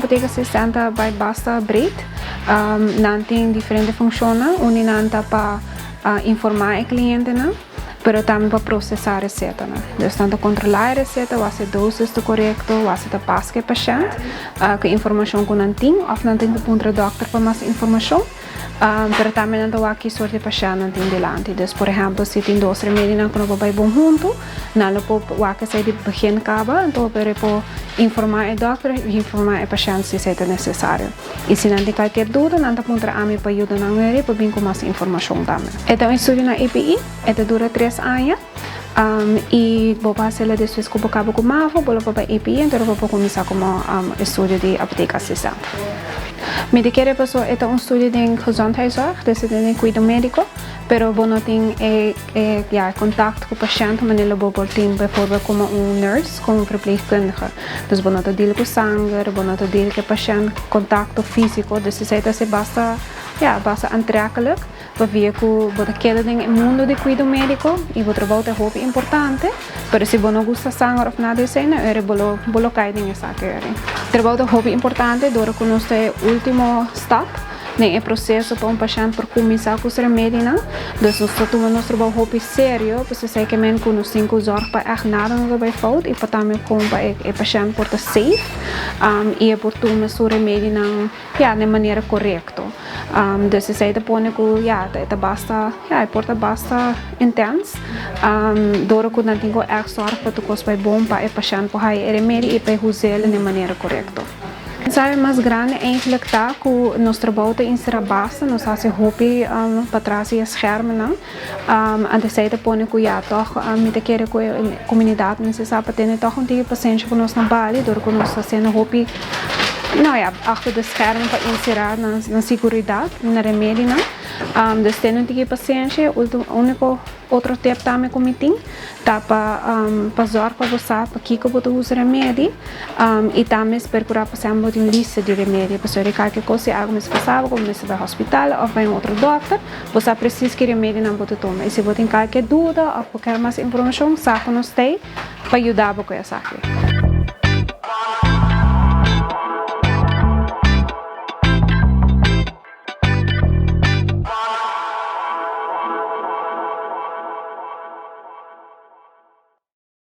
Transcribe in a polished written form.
Apotheekassistent ta bai basta breed. Nan tin diferente funshonnan. Un di nan ta pa informá e klientenan, pero tambe pa prosesá resetanan. Dus nan ta kontrolá e reseta, wak si e dosis ta korekto, wak si ta pas ku e pashènt, ku e informashon ku nan tin, òf nan tin ku puntra dòkter pa mas informashon. Pero tambe nan ta wak ki sort di pashènt nan tin dilanti. Dus por ehèmpel si tin dos remedinan ku no por bai bon huntu, nan lo por wak esei di begin kaba, anto por e por informá e dòkter i informá e pashènt si esei ta nesesario. I si nan tin kalker duda, nan ta puntra ami pa yuda nan weri pa bin ku mas informashon tambe. E ta un estudio na EPI, e ta dura tres aña. I bo por hasiel despues ku bo kaba ku mavo, bo lo por bai EPI, anto bo por kuminsá komo estudio di apoteekassistent. Mi ta kere paso e ta un studio den gezondheidszorg, dus e ta den kuido médiko, pero bo no tin e e ya e kontakto ku pashènt manera lo bo por tin bijvoorbeeld komo un nurse, komo un verpleegkundige. Dus bo no ta deal ku sanger, bo no ta deal ku e pashènt, kontakto físiko, dus esei ta hasi basta ya basta aantrekkelijk. Pabia ku bo ta keda den e mundu di kuido médiko i bo trabou ta hopi importante, pero si bo no gusta sanger òf nada di esei, na ora bo lo bo lo kai den esaki ora. Trabou ta hopi importante dor ku nos ta e último stap den e proseso pa un pashènt por kuminsá ku su remedinan. Dus nos ta tuma nos trabou hopi serio, pues esei ke men ku nos tin ku zòrg pa ègt nada no ta bai fout i pa tambe kon pa e pashènt por ta safe i e por tuma su remedinan. Ya, den manera korekto. Dus esei ta pone ku ya, e ta basta, ya, e por ta basta intens. Dor ku nan tin ku ègt sòrg pa tur kos bai bon pa e pashènt por haya e remedi i pa e huz'el den manera korekto. Ensayo mas grandi eigentlik ta ku nos trabou ta inserá basta, nos hasi hopi patras di e schermennan. Anto esei ta pone ku ya tòg mi ta kere ku e komunidat mester sa pa tene tòg un tiki pasenshi ku nos na bali dor ku nos ta hasiendo hopi no ya achter de schermen pa inserá nan siguridat i nan remedinan. Dus tene un tiki pasenshi. E úniko otro tip tambe ku mi tin ta pa pa zòrg pa bo sa pakiko bo ta usa remedi i tambe perkurá pa semper bo tin un lista di remedi pasobra di kalke kos si algu mester pasa bo ku bo mester bai hospital òf bai un otro dòkter. Bo sa presis ki remedinan bo ta tuma i si bo tin kalke duda òf bo ker mas informashon, sa ku nos t'ei pa yuda bo ku esaki.